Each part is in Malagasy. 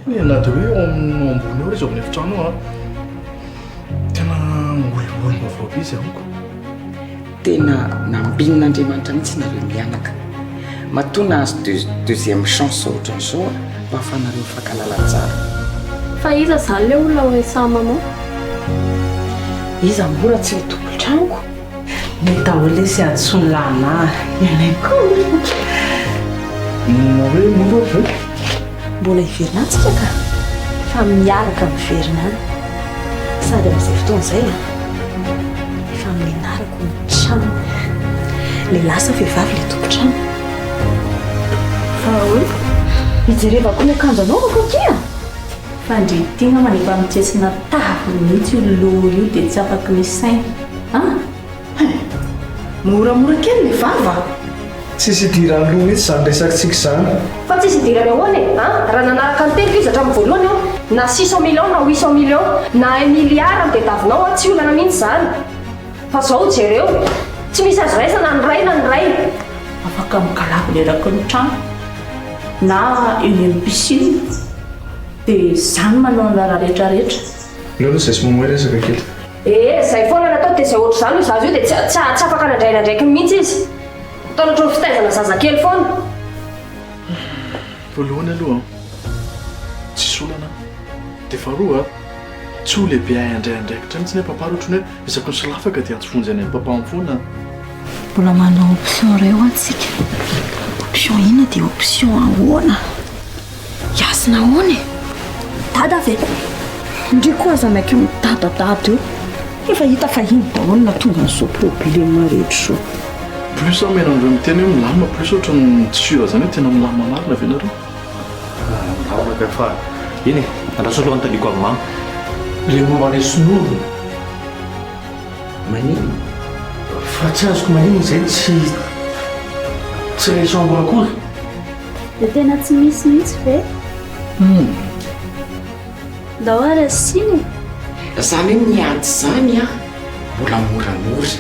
iny e, na dia hoe ao amin'ny ambony ao izy ao amin'ny efitrano ao an. Tena olom-baovao be izy amiko. Tena nambinin'Andriamanitra mihitsy nareo mianaka. Matoa nahazo deuxième chance ohatran'izao a, mba ahafahanareo mifankalala tsara. Fa iza zany le olona ho resaha maman? Iza moa raha tsy ilay tompon-tranoko? Mety daholo lesy hadisoan'i Lana a! Ianay koa! Na hoe mora ve? Mbola hiverina any tsika ka! Fa miaraka miverina any. Sady amin'izay fotoana izay an, efa amin'ny anarako ny trano. Lehilahy sa vehivavy ilay tompon-trano? Fa hoe hijerevako ny akanjo anaovako akia! Fa ndry ity ngamba efa mitsetsina tavy mihitsy io loha io dia tsy afaky ny saina an! Hein! Moramora kely le vava a! Tsisy idiran'ny loha mihitsy izany resakitsika izany. Fa tsisy idirany ahoana e? An! Raha nanaraka ny teniko izy hatramin'ny voalohany an, na 600 millions na 800 millions, na un milliard no tediavinao an, tsy olana mihitsy izany. Fa zao jereo, tsy misy azo raisina na ny ray na ny ray. Afaka migalabona eraky ny trano na eny amin'ny piscine dia za no manao ny raharaha rehetrarehetra. Aleo aloha zay sy Momo hiresaka kely. Ee, zay foana natao dia zay ohatr'izany io zaza io dia tsy tsy tsy afaka nandray ny andraikiny mihitsy izy. Ataony ohatran'ny fitaizana zazakely foana. Voalohany aloha an, tsisy olana an, dia faharoa an, tsy ho lehibe ahy handray andraikitra mihitsy anie papa raha ohatran'ny hoe isaky ny solafaka dia antso vonjy any amin'i papa foana an. Mbola manana option iray hoa tsika. Option inona dia option ahoana? Hiasina ahoana e? Dada ve? Ndry koa aza maika midadadada eo. Efa hita fa iny daholo no nahatonga an'izao problème rehetra izao. Plus aho mihaino anareo miteny hoe milamina plus ohatran'ny tsy sûr zany hoe tena milamina marina ve nareo? Milamina ka fa eny e, andraso aloha anontaniako an'i mama. Ilay momba an'ilay sinoa. Maninona? Fa tsy azoko maninona izay tsy tsy ilay chambre akory. Dia tena tsy misy mihitsy ve? Humm. Ndao ary asiana e! Zany hoe miady zany an mbola moramora.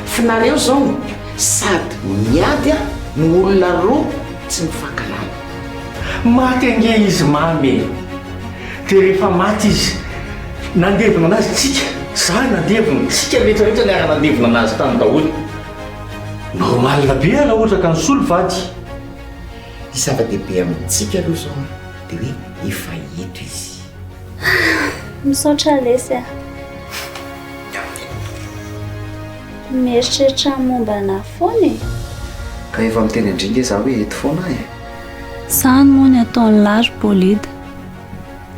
F'nareo zao sady miady an no olona roa tsy mifankalala. Maty ange izy mamy e! Dia rehefa maty izy, nandevina anazy tsika, za nandevina, tsika rehetra rehetra niara nandevina anazy tany daholo. Normal be raha ohatra ka nisolo vady. Ny zava-dehibe amintsika aloha izao an, dia hoe efa eto izy. Misaotra lesy a. Mieritreritra momba anah foana e. Ka efa miteny an-dry nge za hoe eto foana aho e. Zany moa ny ataon'lah ry Bolida.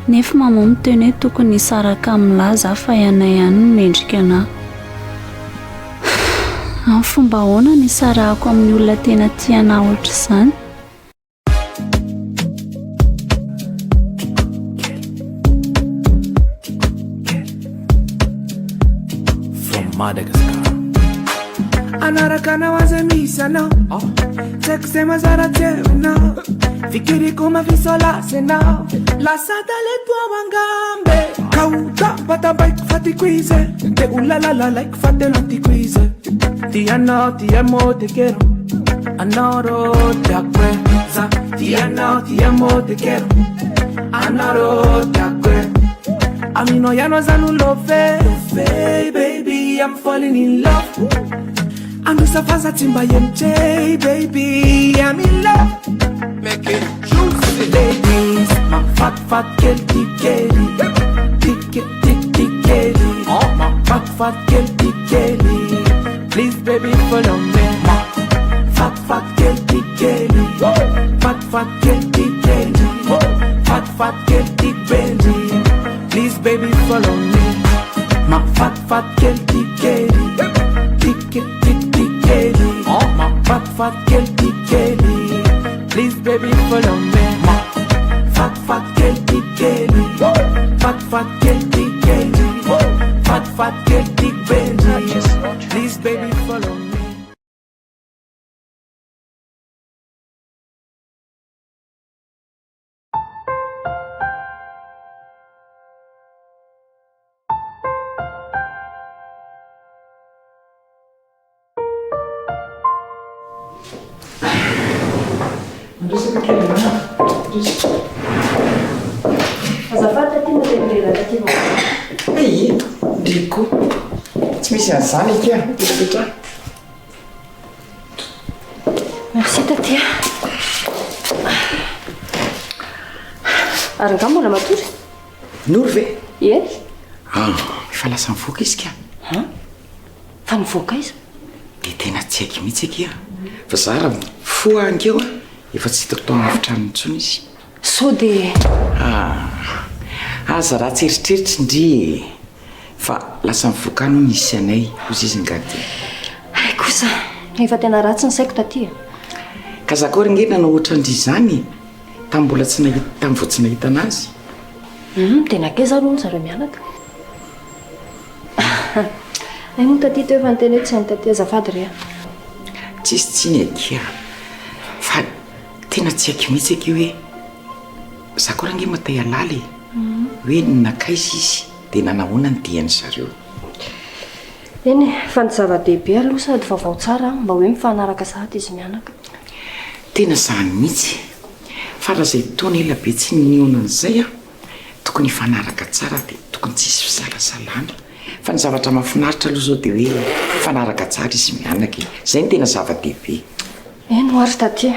Nefa maman miteny hoe tokony hisaraka amin'lah za fa ianay ihany no mendrika anah. Amin'ny fomba ahoana no hisarahako amin'ny olona tena tia anah ohatr'izany? From Madagascar. Anaraka anao aza misy anao Tsy haiko izay mazara teo ianao Fikiriko mafisolasy ianao Lasa talento ao angambe Kaoda batabaiko fa tiako izy Te ho lalalalaiko fa tena tiako izy Ti anao ti amo te quiero Anao tiako e Za ti anao ti amo te quiero Anao tiako e Aminao ianao za no love Baby I'm falling in love Androsa fa za tsy mba MJ Baby I'm in love Make it juicy Ladies Mafatifaty kely ty kely Tike tik tik kely Mafatifaty kely ty kely Please baby follow me Mafatifaty kely ty kely Fatifaty kely ty kely Fatifaty kely ty bendy Please baby follow me Mafatifaty kely ty kely Tike tik tik kely Mafatifaty kely ty kely Please baby follow me Mafatifaty kely ty kely Fatifaty kely ty kely Fatifaty kely ty bendy Please baby follow me. Mandresaka kely anah. mirenireny taty vao. Hey, ndry koa. Tsy misy an'izany akia. Mipetrapetraha. Merci taty a. Ary angaha mbola matory? Noro ve? Ie. Ah, efa lasa nivoaka izy ka. An? Fa nivoaka aiza? Dia tena tsy haiko mihitsy akia. Fa za raha mifoha angeo a, efa tsy hitako tao amin'ny efitrano intsony izy. Sao dia. Ah, aza ratsy eritreritra ndry e! Fa lasa nivoaka any hono izy sy anay, hozy izy nga dia. Hay kosa, efa tena ratsy ny saiko taty e! Ka za koa ry nge nanao ohatran-dry izany e! Tamin'ny mbola tsy nahita, tamin'ny vao tsy nahita anazy. Hum, dia nankaiza ary hono zareo mianaka? Hay moa taty teo efa niteny hoe tsy hain'i taty, azafady re a! Tsisy tsiny akia, fa tena tsy haiko mihitsy akia hoe za koa range mba te halala e! Hoe nankaiza izy dia nanahoana ny dian-dry zareo? Eny e, fa ny zava-dehibe aloha sady vaovao tsara mba hoe mifanaraka sahady izy mianaka. Tena izany mihitsy, fa raha izay taona ela be tsy nihaonana izay an, tokony hifanaraka tsara dia tokony tsy hisy fisalasalana. Fa ny zavatra mahafinaritra aloha izao dia hoe mifanaraka tsara izy mianaka e, izay no tena zava-dehibe. Eny ho'a ry taty.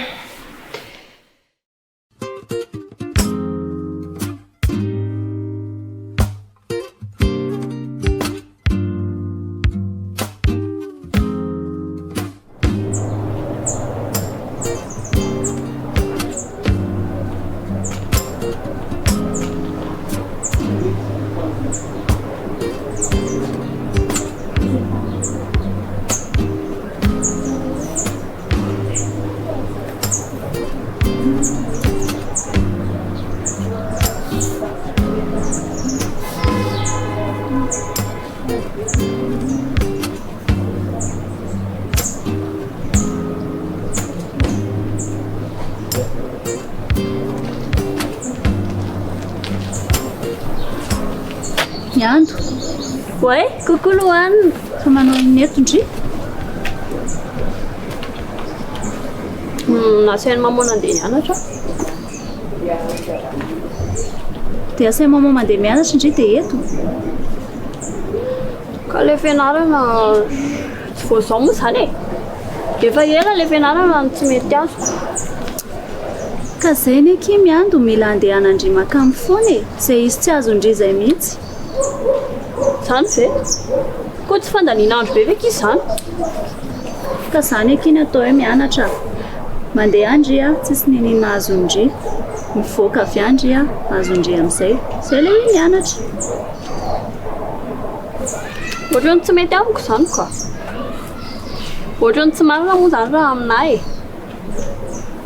Miando. Ouais, coucou Loane. Fa manao inona eto ndry? Nasain'i maman nandeha nianatra aho. Dia asain'i maman mandeha mianatra ndry dia eto? Ka ilay fianarana tsy vao izao moa izany e. Efa ela ilay fianarana no tsy mety azoko. Ka izay anie akia miandy mila andehanan-dry makamo foana e! Izay izy tsy azon-dry izay mihitsy. Izany ve? Koa tsy fandaniana andro be ve akia izany? Ka izany akia ny atao hoe mianatra a! Mandeha any ndry a, tsisy niniana azon-dry. Mivoaka avy any ndry a, azon-dry amin'izay. Izay ilay hoe mianatra. Ohatran'ny tsy mety amiko izany ka. Ohatran'ny tsy marina moa izany raha aminà e.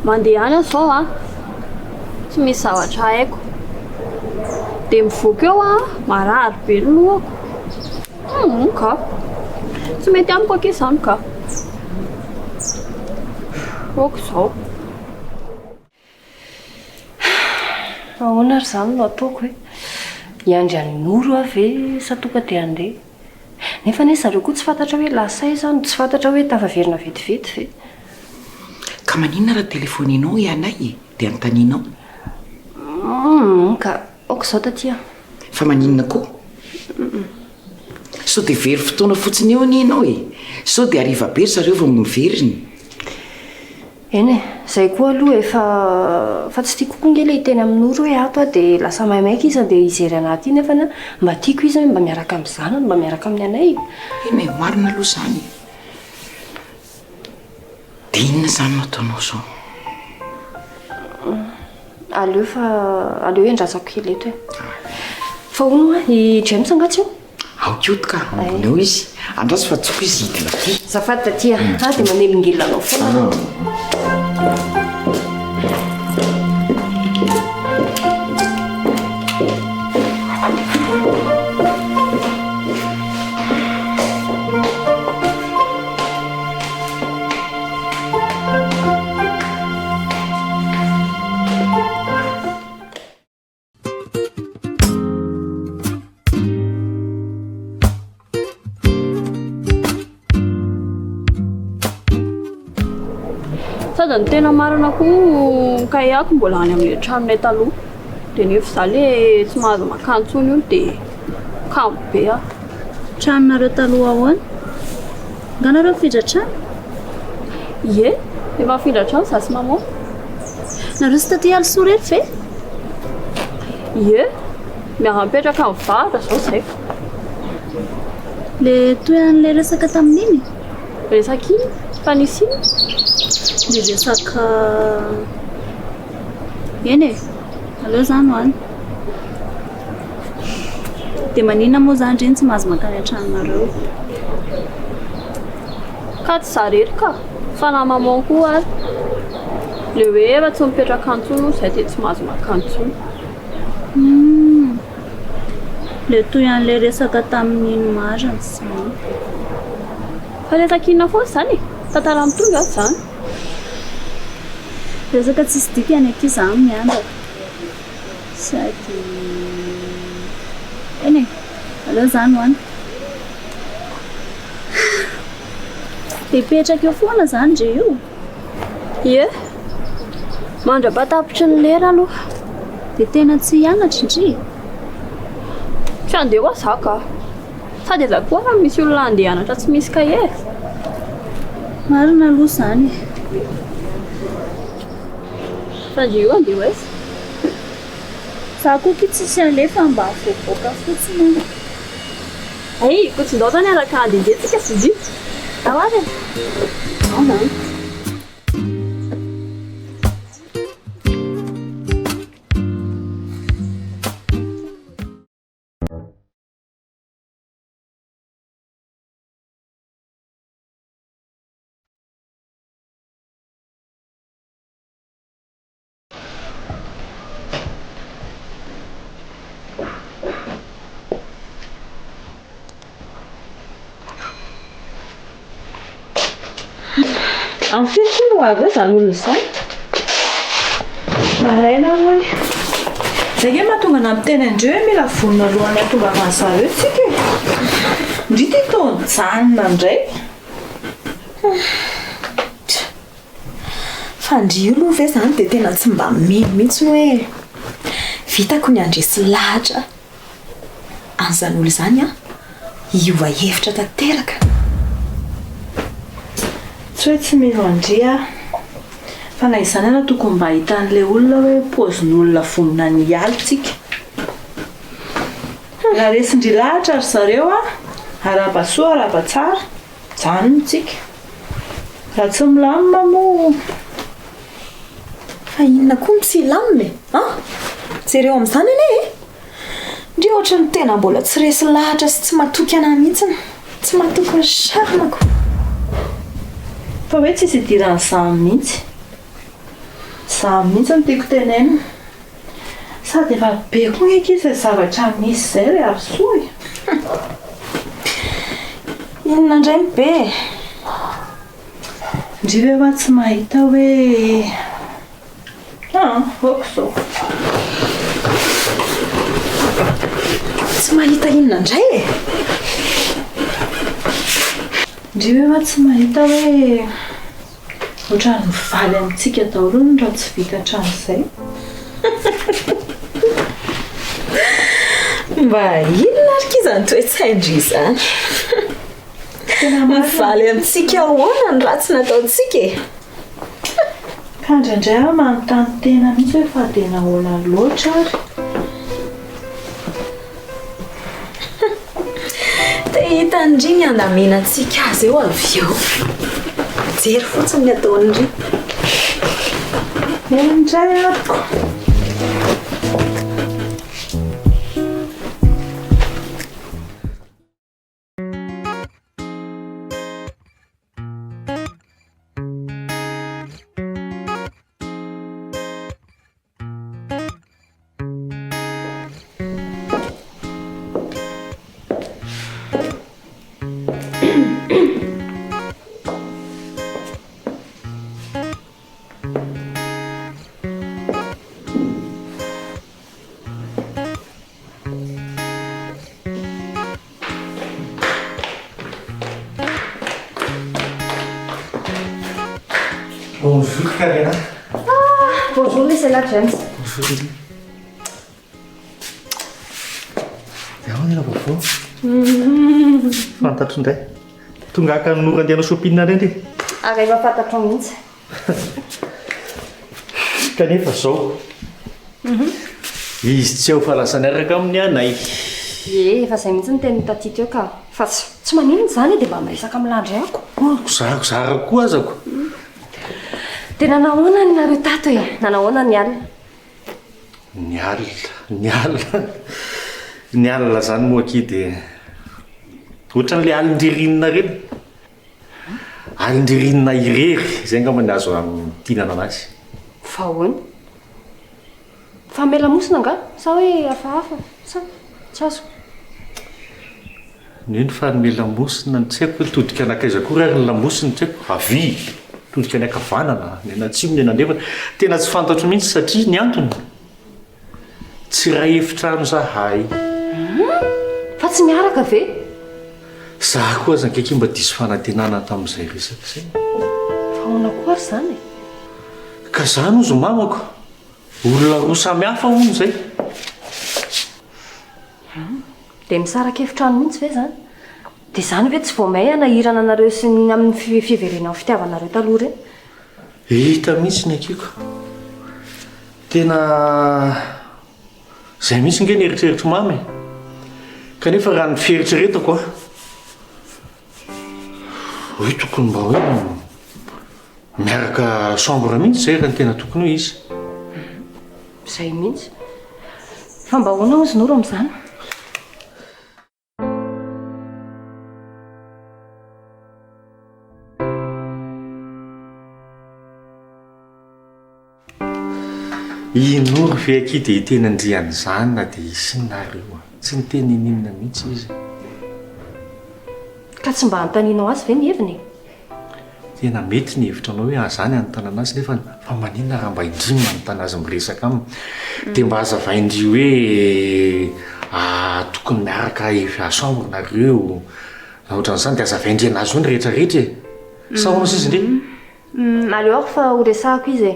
Mandeha any aho izao an, tsy misy zavatra haiko. Dia mivoaka eo aho, marary be ny lohako. Hum ka. Tsy mety amiko akia izany ka. Ok izao. Ahoana ary izany no ataoko e? Hiandry an'i Noro aho ve sa tonga dia handeha? Nefa anie zareo koa tsy fantatra hoe lasa aiza no tsy fantatra hoe tafaverina vetivety ve? Ka maninona raha telefaoninao i Anay e? Dia anontanianao. Humm ka ok izao taty an. Fa maninona koa? Sao dia very fotoana fotsiny eo anie ianao e! Sao dia hariva be ry zareo vao miverina. Eny e, izay koa aloha e, fa fa tsy tiako koa nge le hiteny amin'i Noro hoe ato aho dia lasa maimaika izy handeha hijery anah aty nefany an, mba tiako izy hoe mba miaraka amin'ny zanany, mba miaraka amin'ny anay e. Eny e, marina aloha izany e. Dia inona izany no ataonao izao? Aleo fa aleo endrasako kely eto e. Fa hono hoa, i James angaha tsy eo? Ao koto ka, ambony ao izy. Andraso fa tsoko izy hidina aty. Azafady taty a, ah dia manelingelina anao foana aho. Sady ny tena marina koa ny cahier-ko mbola any amin'ilay tranonay taloha. Dia nefa izaho le tsy mahazo mankany intsony hono dia kamo be aho. Tranonareo taloha ahoana? Nga nareo nifindra trano? Ie, efa nifindra trano izaho sy maman. Nareo tsy taty Alisoa irery ve? Ie, miara-mipetraka amin'ny vahatra izao izahay. Le toy an'ilay resaka tamin'iny? Resaka inona? Fa nisy inona? Le resaka. Eny e, aleo zany ho any. Dia maninona moa zany ndry no tsy mahazo mankany an-tranonareo? Ka tsy za rery ka, fa na maman koa ary. Le hoe efa tsy mipetraka any intsony hono zay dia tsy mahazo mankany intsony. Humm, le toy an'ilay resaka tamin'iny marina izany. Fa resaka inona foana izany e? Tantara mitovy aza izany. Resaka tsisy dikany akia zany miandraka. Sady eny e, aleo zany ho any. Dia hipetraka eo foana zany ndry io? Ie, mandra-pahatapitry ny lera aloha. Dia tena tsy hianatra ndry? Tsy handeha hoa za ka. Sady aiza koa ary misy olona handeha hianatra tsy misy kahie e? Marina aloha izany e. Fa ndry io handeha ho aiza? Za koa ki tsisy alefa mba voaboaka fotsiny aho. Hay, koa tsy ndao zany hiaraka handehandeha tsika Suzy? Ndao ary e! Ndao zany. Amin'ny firy hono ho avy eo izany olona izany? Maraina hono. Izay ange mahatonga anà miteny an-dreo hoe mila vonona alohan'ny hahatongavan'ny zareo tsika e. Ndry ity toa nijanona indray. Fa ndry io aloha ve izany dia tena tsy mba mino mihitsy hoe vitako ny handresy lahatra an'izany olona izany an, hiova hevitra tanteraka. Tsy hoe tsy mino an-dry aho, fa na izany ara tokony mba hitan'ilay olona hoe paozin'olona vonona ny hiala tsika. Raha resin-dry lahatra ry zareo an, arahaba soa arahaba tsara, mijanona tsika. Raha tsy milamina moa. Fa inona koa no tsy hilamina e? An? Jereo amin'izany anie e! Ndry ohatry ny tena mbola tsy resy lahatra sy tsy matoky anah mihitsiny. Tsy matoky ny charme-ko. Fa hoe tsisy idiran'izany mihitsy. Izany mihitsy no tiako tenenina. Sady efa be koa ange akia izay zavatra nisy izay ry Harisoa e! Inona indray no be e? Ndry ve hoa tsy mahita hoe ah, ok izao. Tsy mahita inona indray e? Ndry ve hoa tsy mahita hoe Ohatran'ny mivaly amintsika daholo ny raha tsy vita hatramin'izay. Mba inona ary ki izany toe-tsain-dry izany? Tena mivaly amintsika ahoana ny ratsy nataontsika e? Ka indraindray aho manontany tena mihitsy hoe fa dia nahoana loatra ary? Te hahita an-dry ny handamenantsika azy eo avy eo. Mijery fotsiny ny ataon-dry. Eny indray amiko. Bonjour Karina. Ah, bonjour Lisela James. Bonjour Lily. Ao ny vaovao. Fantatro indray. Tonga haka an'i Noro andeha hanao shopping indray ndry. Ary efa fantatrao mihitsy. Kanefa zao. Izy tsy ao fa lasa niaraka amin'ny anay. Ie, efa izay mihitsy ny tenin'i Taty teo ka. Fa tsy tsy maninona izany e, dia mba miresaka amin'i Landry ako. Ko zara koa azako. Dia nanahoana ny nareo tato e? Nanahoana ny alina? Ny alina, ny alina, ny alina izany moa akia dia ohatran'ilay alin-dririnina ireny. Alin-dririnina irery, izay angamba ny azo amintinana anazy. Fa ahoana? Fa melamosina angaha? Sa hoe hafahafa? Sa tsy azoko. Ny hoe ny fahamelamosina, tsy haiko hoe nitodika nankaiza akory ary ny lamosiny, tsy haiko, havia, nitodika niankavanana, nianatsimo, nianandrefana, tena tsy fantatro mihitsy satria ny antony, tsy iray efitrano izahay. Hum! Fa tsy miaraka ve? Za koa aza akaiky mba diso fanantenana tamin'izay resaka izay. Fa ahoana koa ary izany e? Ka zany hozy mamako, olona roa samy hafa hono izay. Hum! Dia misaraka efitrano mihitsy ve izany? Dia izany ve tsy vao may hanahirana anareo sy ny amin'ny fiverenan'ny fitiavanareo taloha ireny? Hita mihitsy ny akiko. Tena izay mihitsy nge ny eritreritro mamy e. Kanefa raha ny fieritreretako an, hoe tokony mba hoe miaraka chambre mihitsy izay raha ny tena tokony ho izy. Izay mihitsy. Fa mba ahoana hozy Noro amin'izany? I Noro ve akia dia hiteny an-dry an'izany na dia hisy inona ary io a! Tsy niteny n'inon'inona mihitsy izy. Ka tsy mba anontanianao azy ve ny heviny e? Tena mety ny hevitranao hoe aza ny anontana azy nefa fa maninona raha mba indry no manontany azy miresaka aminy? Dia mba hazavain-dry hoe tokony miaraka efa chambre nareo na ohatran'izany dia hazavain-dry anazy eo ny rehetra rehetra e! Sa ahoana sisa ndry? Aleo ary fa ho resahako izy e!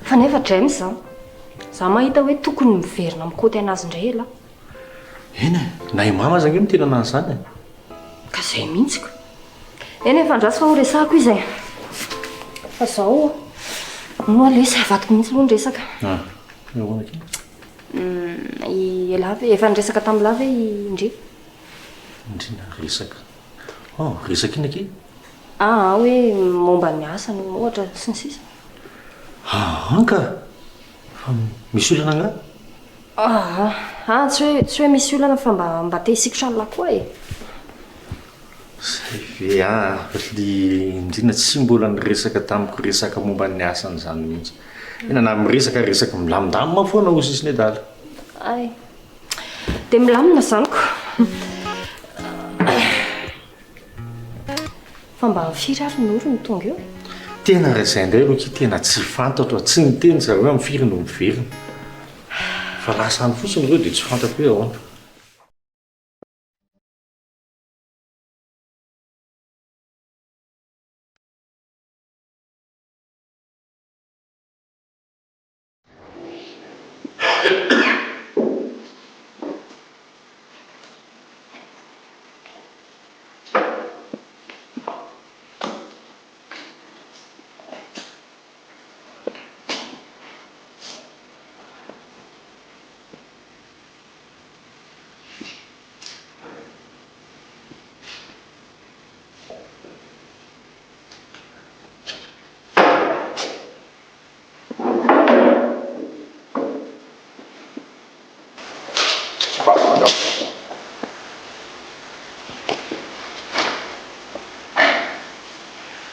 Fa nefa James a! Za mahita hoe tokony miverina mikoty anazy indray elah. Eny e! Na i mama aza ange miteny an'izany e! Ka zay mihitsy ka! Eny e, fa andraso fa ho resahako izy e! Fa zao moa lesy avadiko mihitsy aloha ny resaka. Ah, ahoana akia? I elah ve, efa niresaka tamin'lah ve i Ndry? Ndry niresaka. Oh, resaka inona akia? Aa hoe momba ny asany ohatra sy ny sisa. Aa ka! Fa misy olana angaha? Aa aa tsy hoe tsy hoe misy olana fa mba mba te hisikotra an'lah koa e! Zay ve aa, ry Ndrina tsy mbola niresaka tamiko resaka momba ny asany izany mihitsy. Tena na miresaka resaka milamindamina foana hozy izy nedala. Hay. Dia milamina izany ko. Fa mba firy ary Noro no tonga eo e? Tena raha izay indray aloha akia tena tsy fantatro a, tsy niteny zareo hoe amin'ny firy no miverina. Fa lasa any fotsiny ireo dia tsy fantako hoe ahoana.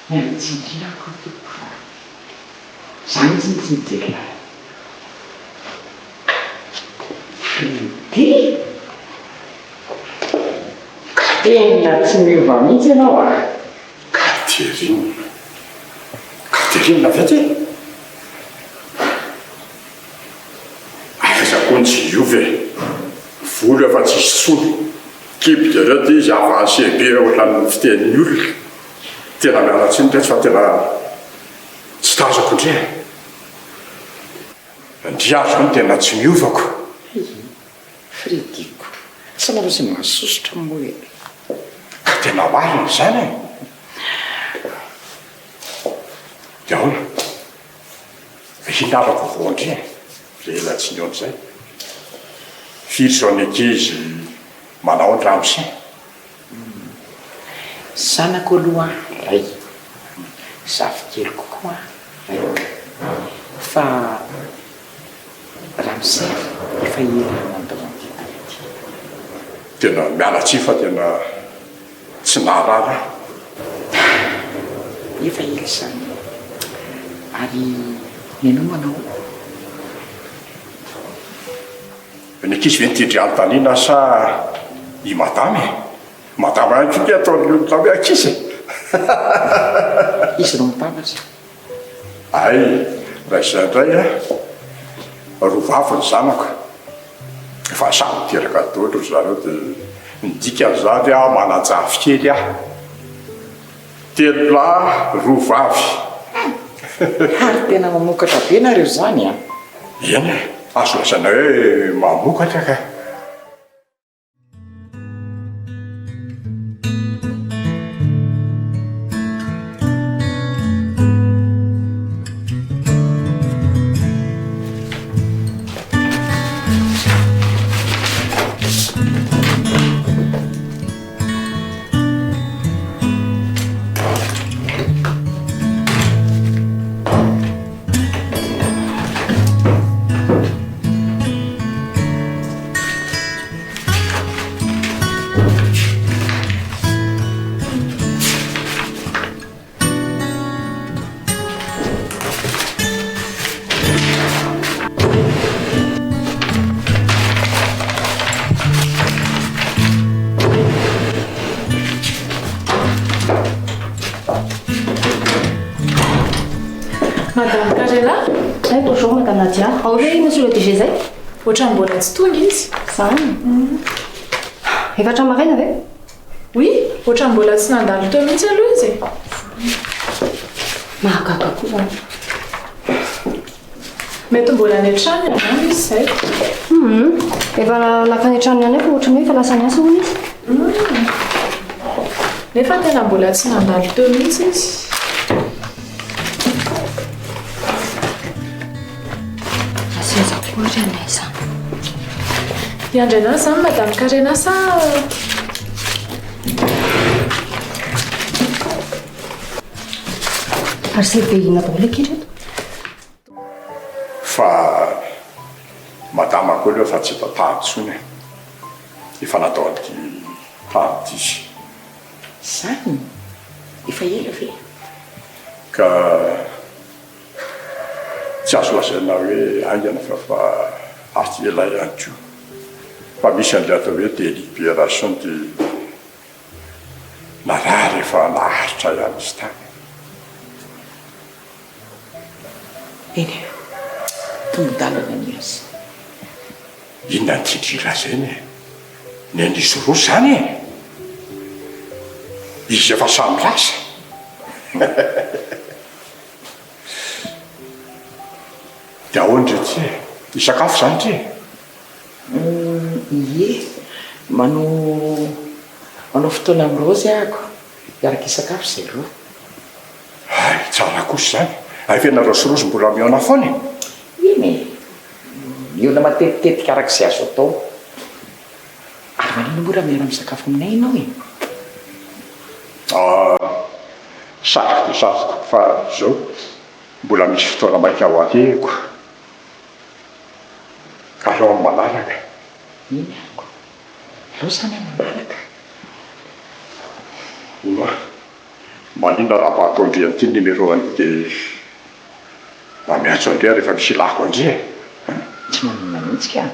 Miala tsiny indrindra aho koa tompoko fa za mihitsy no tsy nijery lalana. Fredy? Ka tena tsy miova mihitsy ianao a! Catherine. Catherine ve ty? Aiza koa ny tsy hiova e! Volo efa tsisy tsony. Kibika jereo ty izy avancé be ohatran'ny fitenin'ny olona. Tena miala tsiny retsy fa tena tsy tazako ndry e! Ndry ary zao no tena tsy miovako. Hay, Frediko. Tsy manao izay mahasosotra moa e. Ka tena marina izany e! Dia ahoana? Inona ary ny vaovao an-dry e? Ry ela tsy nihaona izay. Firy izao ny ankizy manao an-dry ramose? Zanako aloha ray, zafikeliko koa ray, fa ramose efa ela nandao an'ity tany ity. Tena miala tsiny fa tena tsy nahalala aho. Efa ela izany. Ary ny anao manao ahoana? Ny ankizy ve no tian-dry anontaniana sa i madama e? Madama ihany koa nge ataon'ny olona hoe ankizy e! Izy no mitambatra. Hay, raha izay indray an, roa vavy ny zanako. Efa samy niteraka daholo ry zareo dia ny dikan'izany aho manan-jafy kely aho. Telo lahy, roa vavy. Ary tena mamokatra be nareo izany an! Eny e, azo lazaina hoe mamokatra ka. Madame Karela? Eh, bonjour Madame Nadia. Ao ve Monsieur le DG zay? Ohatran'ny mbola tsy tonga izy. Zany? Efa hatramin'ny maraina ve? Oui, ohatran'ny mbola tsy nandalo teo mihitsy aloha izy e. Mahagaga koa izany. Mety mbola any an-tranony angamba izy izay. Hum, efa nankany an-tranony ihany aho fa ohatran'ny hoe efa lasa niasa hono izy. Hum, nefa tena mbola tsy nandalo teo mihitsy izy. Seza koa ry anay izany. Hiandry an'azy izany Madame Karena sa. Ary CV inona daholo akia ireto? Fa madama koa aloha efa tsy eto an-tany intsony e. Efa nandao an'ity tany ity izy. Izany? Efa ela ve? Ka tsy azo lazaina hoe haingana fa efa aty ela ihany koa. Fa misy an'ilay atao hoe délibération dia narary efa naharitra ihany izy tany. Eny e, tombon-dalana ny azy. Inona no tian-dry lazaina e? Ny an'izy roa izany e! Izy efa samy lasa. Dia ahoana ry ty e? Hisakafo izany ty e? Ie, manao manao fotoana amin'i Raozy ahako, hiaraka hisakafo izay roa. Hay, tsara kosa izany. Hay ve nareo sy Rozy mbola mihaona foana e? Eny e! Mihaona matetitetika araka izay azo atao. Ary maninona moa raha miara-misakafo aminay ianao e? Ah, satriko dia satriko fa izao mbola misy fotoana maika ho alehiko. Aleo amin'ny manaraka. Eny ako. Aleo izany amin'ny manaraka. Hono aho, maninona raha mba ataon-dry an'ity numéro an'ity dia mba miantso an-dry aho rehefa misy ilako an-dry e? Tsy maninona mihitsy ka.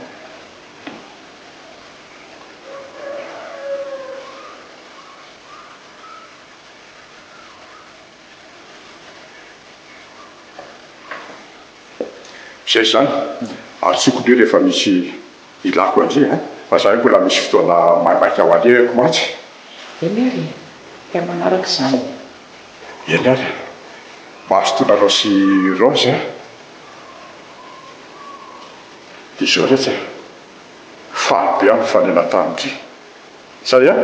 Zay izany, antsoiko ndry rehefa misy ilako an-dry a! Fa za io mbola misy fotoana maimaika ho alehako mantsy. Eny ary e! Ka manaraka izany. Eny ary e! Mazotoa nareo sy Rose a! Dia izao retsy a! Faly be aho nifanena tamin-dry. Zay a!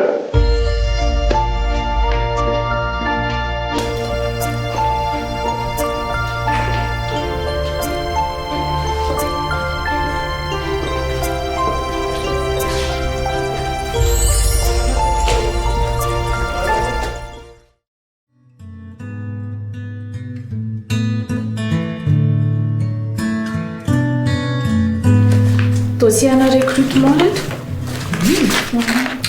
Dossier ana recrutement reto.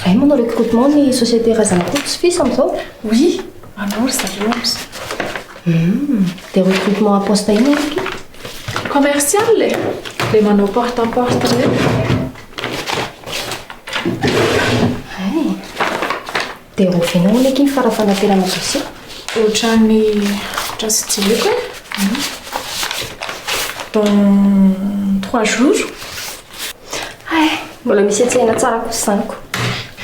Hay manao recrutement ny société Razanakoto sy Fils amin'izao? Oui, manao ry zareo amin'izao. Hum, dia recrutement à poste inona aloha ty? Commercial e! Ilay manao porte à porte ireny. Hay. Dia oviana hono akia ny fara-fanaterana dossier? Ohatran'ny ohatran'ny tsy jereko e. Dans trois jours. Hay, mbola misy hetsehina tsara kosa izany ko.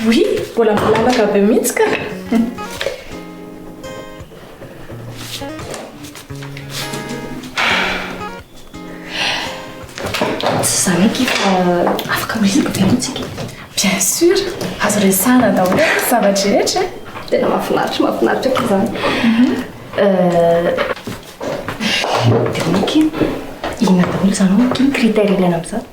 Oui, mbola malalaka be mihitsy ka. Tsy izany akia fa afaka miresaka be aloha tsika. Bien sûr, azo resahana daholo ny zava-drehetra e. Tena mahafinaritra, mahafinaritra akia izany. Dia ahoana akia? Inona daholo izany hono akia ny critère ilaina amin'izany?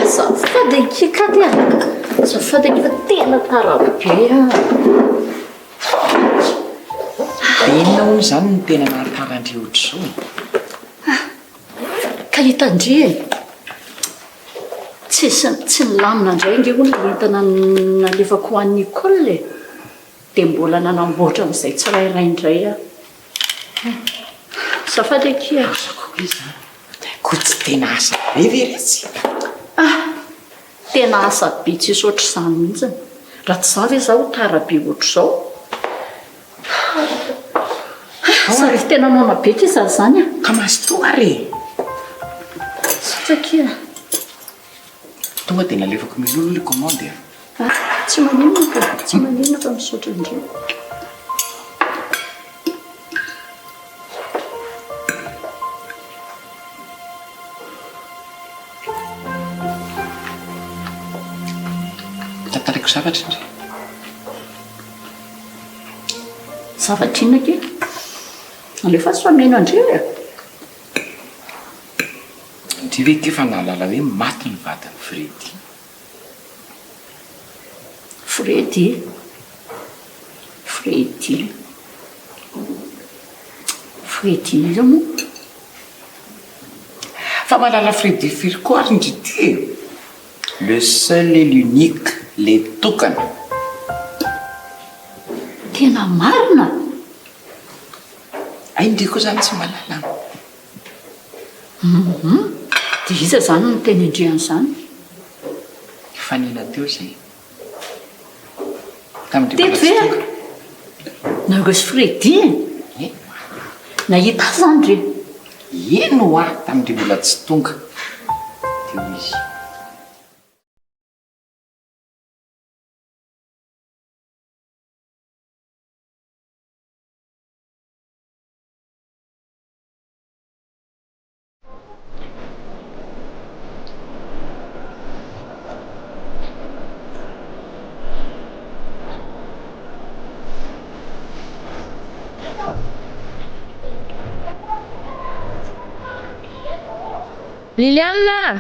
Azafady akia Katy a! Azafady akia fa tena tara be aho. Dia inona hono izany no tena nahatara an-dry ohatr'izao e? Ka hitan-dry e! Tsisy tsy nilamina indray ange hono ilay entana nalefako ho an'i Nicole e! Dia mbola nanamboatra an'izay tsirairay indray aho. Azafady akia. Asa koa izany. Koa tsy tena asa be ve retsy? Ah! Tena asa be tsisy ohatr'izany mihitsy. Raha tsy izaho ve izaho ho tara be ohatr'izao? Ah! Sady tena noana be akia izaho izany a! Ka mazotoa ary e! Misaotra akia. Tonga dia nalefako milolo ilay commande a! Ah! Tsy maninona ka, tsy maninona fa misaotra indrindra. Tantaraiko zavatra ndry. Zavatra inona akia? Alefaso fa mihaino an-dry e! Ndry ve ity efa nahalala hoe maty ny vadin'i Freddy? Freddy? Freddy? Freddy iza moa? Fa mahalala Freddy firy koa ary ndry ity e? Le seul et l'unique, le tokana. Tena marina? Hay ndry koa zany tsy mahalala an. Hum dia iza izany no niteny an-dry an'izany? Fanina teo izay. Tamin-dry mbola Teto tsy ve? tonga. Nareo sy Freddy e? Eny. Nahita azy izany ndry? Eny ho'a, tamin-dry mbola tsy tonga teo izy. Liliane!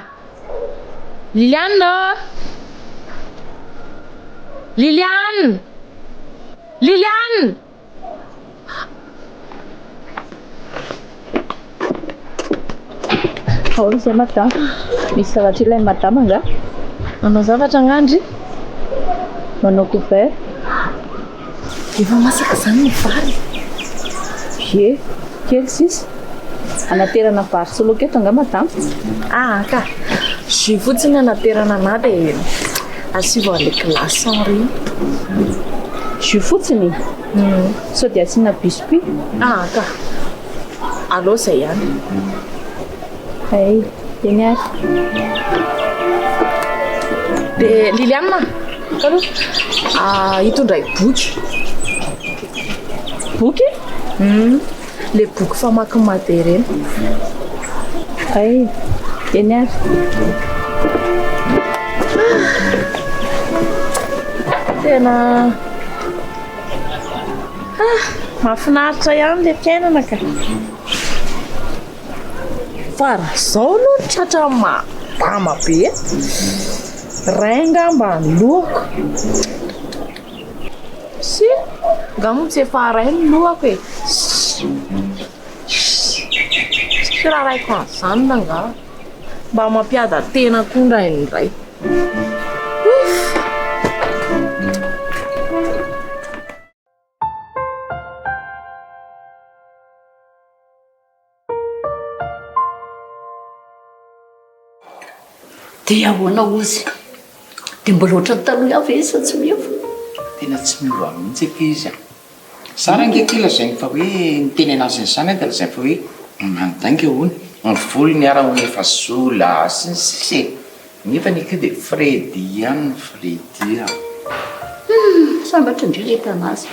Liliane ô! Liliane! Liliane! Ahoana izay madama? Misy zavatra ilain'i madama angaha? Manao zavatra angaha ndry? Manao couvert. Efa masaka izany ny vary? Ie, kely sisa. Anaterana vary sy laoka eto angaha madama? Ah ka! Jus fotsiny anaterana anà dia asivo an'ilay glaçon ireny. Jus fotsiny? Sao dia asiana biscuit? Ah ka! Aleo izay ihany. Hay. Eny ary. Dia Liliane, aloha ah, hitondray boky. Boky? Hum, le boky famaky made ireny. Hay, eny ary. Tena ah, mahafinaritra ihany le fiainana ka. Fa raha zao aloha no tratra madama be, ray angamba ny lohako. Tsia, nga moa tsy efa ray ny lohako e. Tsy raraiko an'izany rangaha. Mba mampiada-tena koa indraindray. Ouf! Dia ahoana ozy? Dia mbola ohatran'ny taloha ihany ve izy sa tsy miova? Tena tsy miova mihitsy akia izy a! Za range akia lazainy fa hoe niteny anazy an'izany aho dia lazainy fa hoe mandainga hono, ny volony ara hono efa sola sy ny sisa e! Nefa ny akia dia Freddy ihany ny Freddy a! Humm! Sambatra indrindra i Thanase.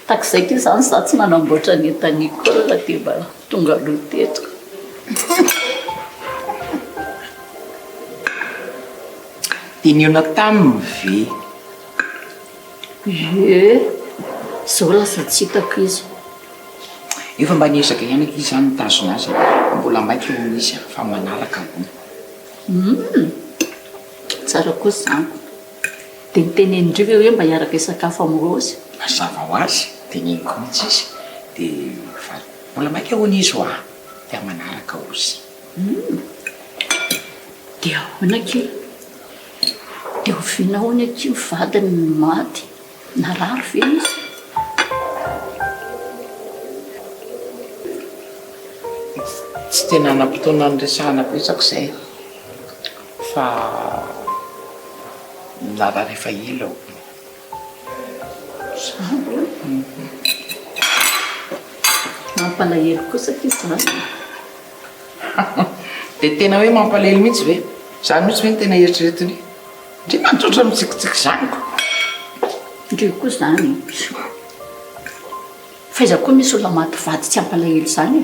Tahak'izay akia izany za tsy nanamboatra ny entan'i Nicole dia mba tonga aloha teto. Dia nihaona taminy ve? Ie, izao lasa tsy hitako izy. Efa mba niezaka ihany akia izaho nitazona azy e, fa mbola maika hono izy fa manaraka hono. Humm, tsara kosa izany. Dia nitenenin-dry ve hoe mba hiaraka hisakafo amin'i Raozy? Mazava ho azy, teneniko mihitsy izy, dia fa mbola maika hono izy hoa, dia manaraka hozy. Humm! Dia ahoana akia? Dia oviana hono akia ny vadiny no maty? Narary ve izy? Tsy tena hanam-potoana niresahana betsaka izay fa narary efa ela hono. Izany ve? Mampalahelo kosa akia izany e. Dia tena hoe mampalahelo mihitsy ve? Izany mihitsy ve no tena eritreretiny? Ndry manjotra mitsikitsiky izany ko. Ndry koa izany e. F'aiza koa misy olona maty vady tsy hampalahelo izany e.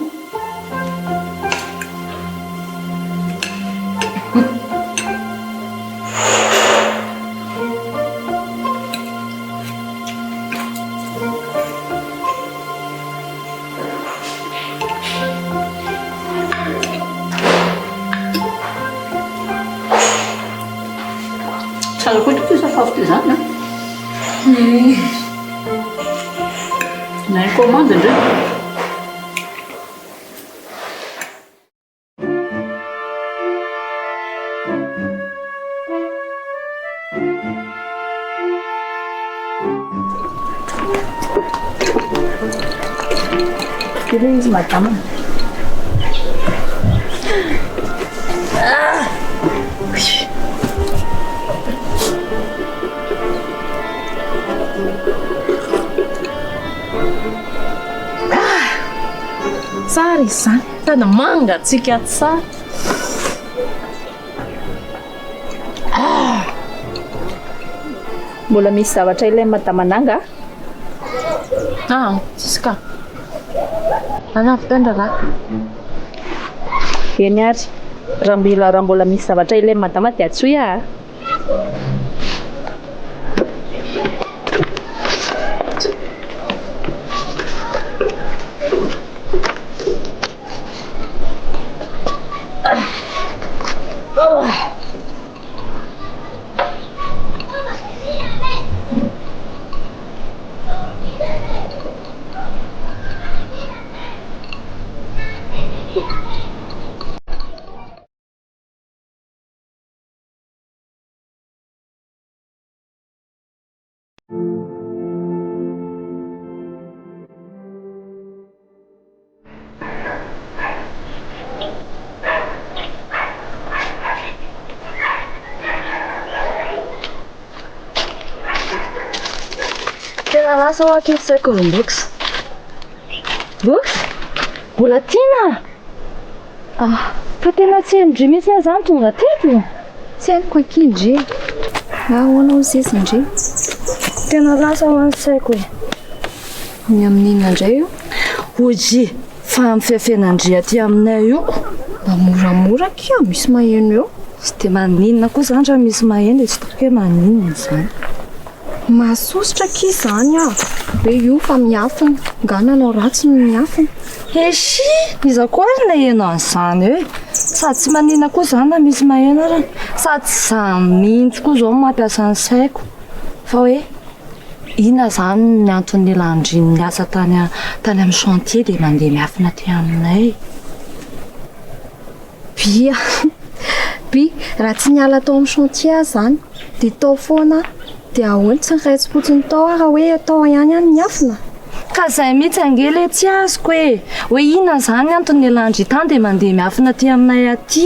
Tsara koa ity sakafo ity izany an. Nahay commande ndray. Ity ilay izy madama. Ah! Ah! Tsara izany. Sady mangatsiaka tsara. Ah! Mbola misy zavatra ilain'i Madama Nanga a? Ah, tsisy ka. Any avy teo ny raharaha. Eny ary. Raha mbola raha mbola misy zavatra ilain'i Madama dia antsoy aho a. Tena lasa hoa aky ny saiko ry Mbox. Mbox? Mbola tiana? Ah, fa tena tsy hain-dry mihitsy aho izany tonga teto e! Tsy haiko akia ndry e! Ahoana hozy izy ndry? Tena lasa hoa ny saiko e! Ny amin'inona indray io? Hoy fa amin'ny fiafenan-dry aty aminay io. Mba moramora akia, misy maheno eo. Tsy dia maninona koa izany raha misy maheno e, tsy hitako hoe maninona izany. Mahasosotra akia izany ah! Hoe io fa miafina, nga nanao ratsy no miafina? Eshi! Iza koa ary naheno an'izany eo e? Sady tsy maninona koa izany na misy maheno ary, sady tsy za mihitsy koa izao no mampiasa ny saiko fa hoe inona izany ny antony nilan-dry niasa tany tany amin'ny chantier dia mandeha miafina aty aminay? By a! By, raha tsy niala tao amin'ny chantier aho izany dia tao foana aho, dia ahoana tsy niraisim-potsiny tao aho raha hoe tao ihany aho no niafina? Ka izay mihitsy ange ilay tsy azoko e! Hoe inona izany ny antony nialan-dry tany dia mandeha miafina aty aminay aty?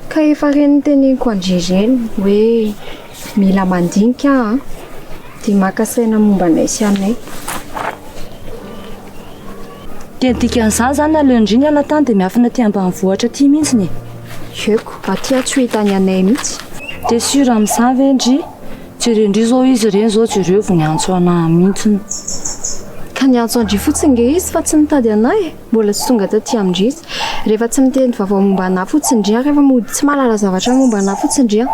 Ka efa ireny noteneniko an-dry ireny hoe mila mandinika aho an! Dia maka saina momba anay sy anay. Dia ny dikan'izany izany aleon-dry niala tany dia miafina aty ambanivohitra aty mihitsy e! Eko, aty aho tsy ho hitan'ny anay mihitsy. Dia sûr amin'izany ve ndry? Jereo ndry izao izy ireny izao jereo vao niantso anah mihitsy. Ka niantso an-dry fotsiny nge izy fa tsy nitady anah e! Mbola tsy tonga taty amin-dry izy. Rehefa tsy miteny vaovao momba anah fotsiny ndry an, rehefa mody tsy mahalala zavatra momba anah fotsiny ndry an.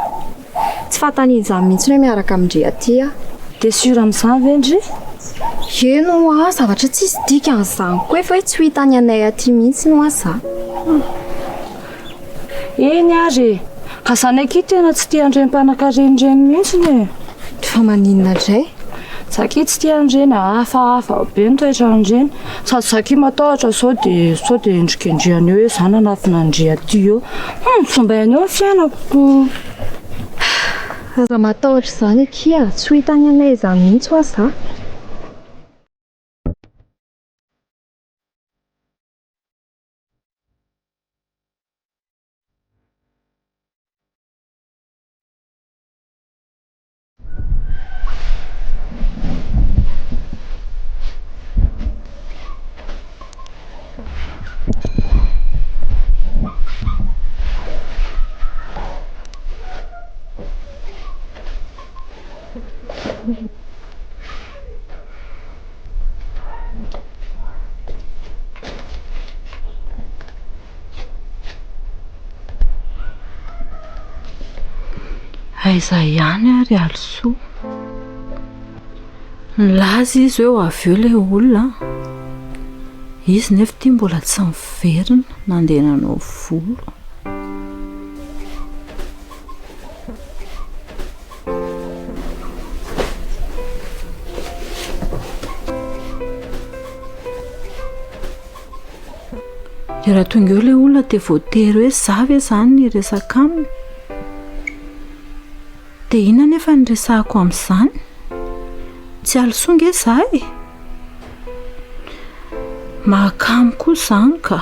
Tsy fantany izany mihitsy hoe miaraka amin-dry aty aho. Dia sûr amin'izany ve ndry? Eny hoa, zavatra tsisy dikany izany koa e, fa hoe tsy ho hitan'ny anay aty mihitsy hoa za. Eny ary e! Ka zany akia tena tsy tia an'ireny mpanakarena ireny mihitsy e! Fa maninona indray? Za akia tsy tia an'ireny, hafahafa be ny toetran'ireny. Sady za akia matahotra sao dia sao dia endrikendrehana eo hoe za nanafina an-dry aty eo. Hum, fomba eo ny fiainako. Aza matahotra izany akia, tsy ho hitan'ny anay izany mihitsy hoa za. Aiza ihany ary Alisoa? Nilaza izy hoe ho avy eo ilay olona an. Izy nefa ity mbola tsy niverina nandeha nanao volo. Dia raha tonga eo ilay olona dia voatery hoe za ve izany no hiresaka aminy? Dia inona anefa no resahako amin'izany? Tsy halisoa nge za e! Mahakamo koa izany ka!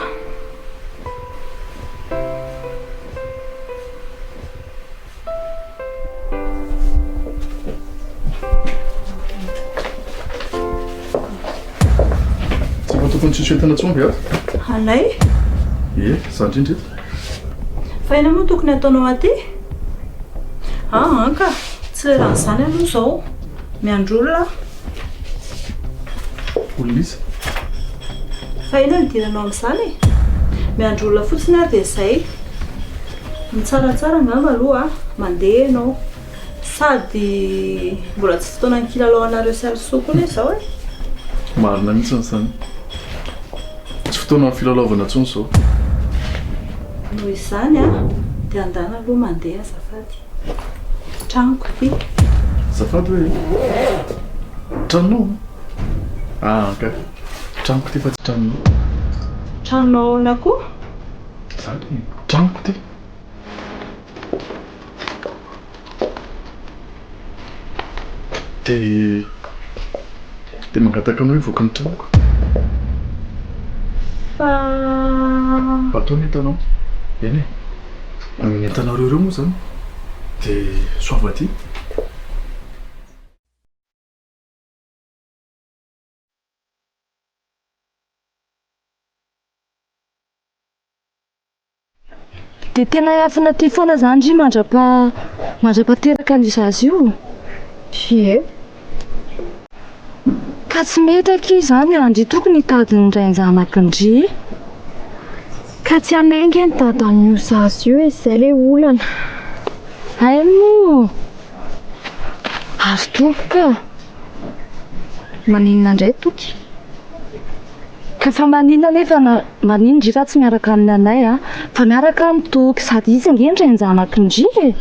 Tsy efa tokony tsisy entana intsony ve ato? Anay? Ie, za indrindra eto. Fa inona moa tokony ataonao aty? Aa ka, tsy leran'izany aloha izao. Miandry olona aho. Olona iza? Fa inona no idiranao amin'izany e? Miandry olona fotsiny aho dia izay. Ny tsaratsara angamba aloha mandeha ianao. Sady mbola tsy fotoanan'ny kilalao anareo sy Alisoa koa anie izao e. Marina mihitsy izany. Tsy fotoanan'ny filalaovana intsony izao. Noho izany dia andana aloha mandeha azafady. Tranoko ity. Azafady hoe? Tranonao? Ah ka. Tranoko ity fa tsy tranonao. Tranonao ahoana koa? Izany e, tranoko ity. Dia dia mangataka anao hivoaka ny tranoko. Fa. Atao ny entanao. Eny e. Ny entanareo ireo moa izany dia soava aty. Dia tena hiafina aty foana izany ndry mandrapa mandrapateraka an'io zaza io? Ie. Ka tsy mety akia izany an, ndry tokony hitady ny rain-janaky ndry. Ka tsy hanainga ny dadan'io zaza io e, izay ilay olana. Hay moa! Ary Toky ka! Maninona indray Toky? Ka fa maninona nefa na maninona ndry raha tsy miaraka amin'ny anay a! Fa miaraka amin'i Toky, sady izy ange ny rain-janaky ndry e!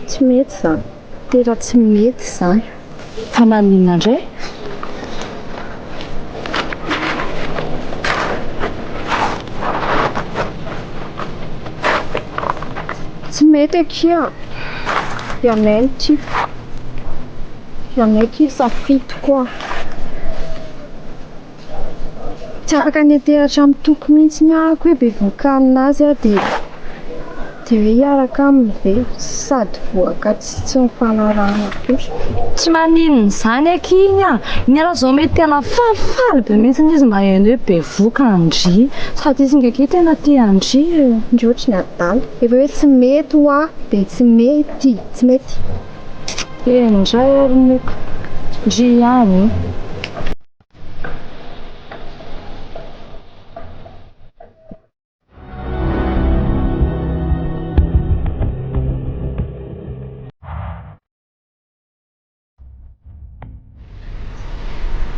Tsy mety izany, tena tsy mety izany. Fa maninona indray? Tsy mety akia, ianay no tiako, ianay akia safidiko a! Tsy afaka niantehatra amin'i Toky mihitsy aho hoe bevohoka aminazy aho dia dia hoe hiaraka aminy ve? Sady vohoka tsy tsy nifanarahana akory. Tsy maninona izany akia iny an! Ny anah izao mety tena falifaly be mihitsy izy maheno hoe bevohoka an-dry. Sady izy nge akia tena tia an-dry e! Ndry ohatry ny adala. Efa hoe tsy mety hoa dia tsy mety, tsy mety. Eny indray ary Niko. Ndry ihany io.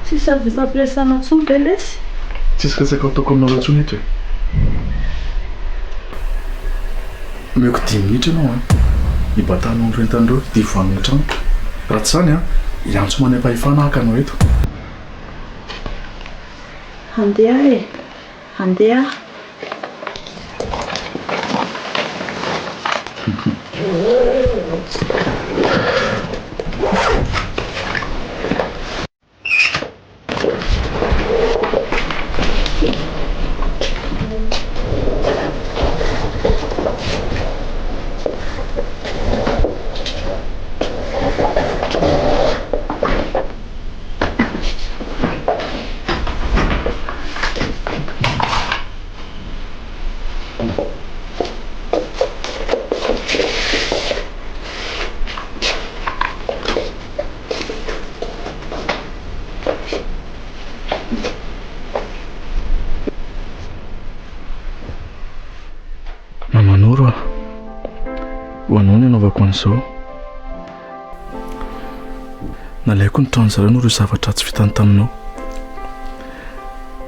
Tsisy azo ifampiresahana intsony ve lesy? Tsisy resaka ataoko aminareo intsony eto e. Omeko dimy minitra ianao an, hibatanao an'ireo entana ireo dia hivoahana ny tranoko. Raha tsy izany an, hiantso manam-pahefana haka anao eto. Handeha aho e! Handeha aho. Mamanoro a! Ho anao ny anaovako an'izao. Nalaiko ny tranon-jareo noho ireo zavatra tsy vitany taminao.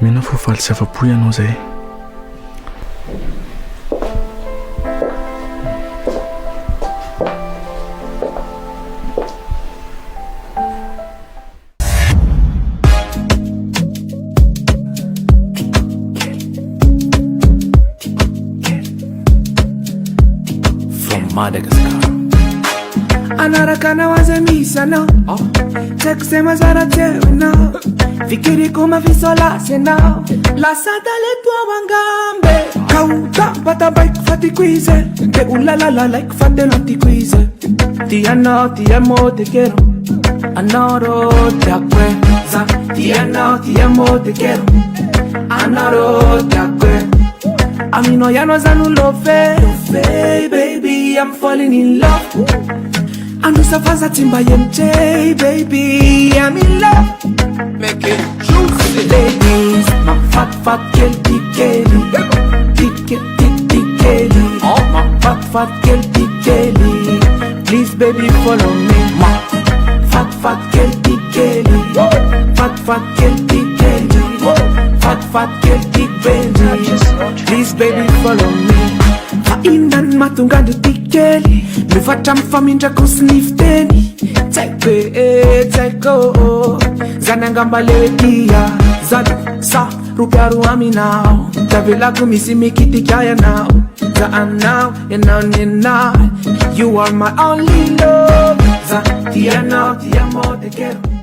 Mino aho fa ho faly sy afa-po ianao izay. From Madagascar. Anaraka anao aza misy anao Tsy haiko izay mazara teo ianao Fikiriko mafisolasy ianao Lasa adala eto aho angamba e Ka ho tabatabaiko fa tiako izy e Dia ho lalalalaiko fa tena tiako izy e Tia anao, ti amo, te quiero Anao rô tiako e Za tia anao, ti amo, te quiero Anao rô tiako e Aminao ihany aho za no love Love baby, I'm falling in love Androsa fa za tsy mba hemotra baby, I'm in love Make it juicy Ladies, mafatifaty kely ty kely Ty ty ty kely Mafatifaty kely ty kely Please baby follow me Mafatifaty kely ty kely Fatifaty kely ty kely Fatifaty kely ty baby Please baby follow me Fa inona no mahatonga an-dry ty kely Mivatra amin'ny famindrako sy ny fiteny Tsy haiko e, tsy haiko Zany angamba le hoe tia Zany sa ropiaro aminao Tavelako misy mikitika ianao Za aminao, ianao nenah You are my only love Za tia anao, ti amo, te quiero.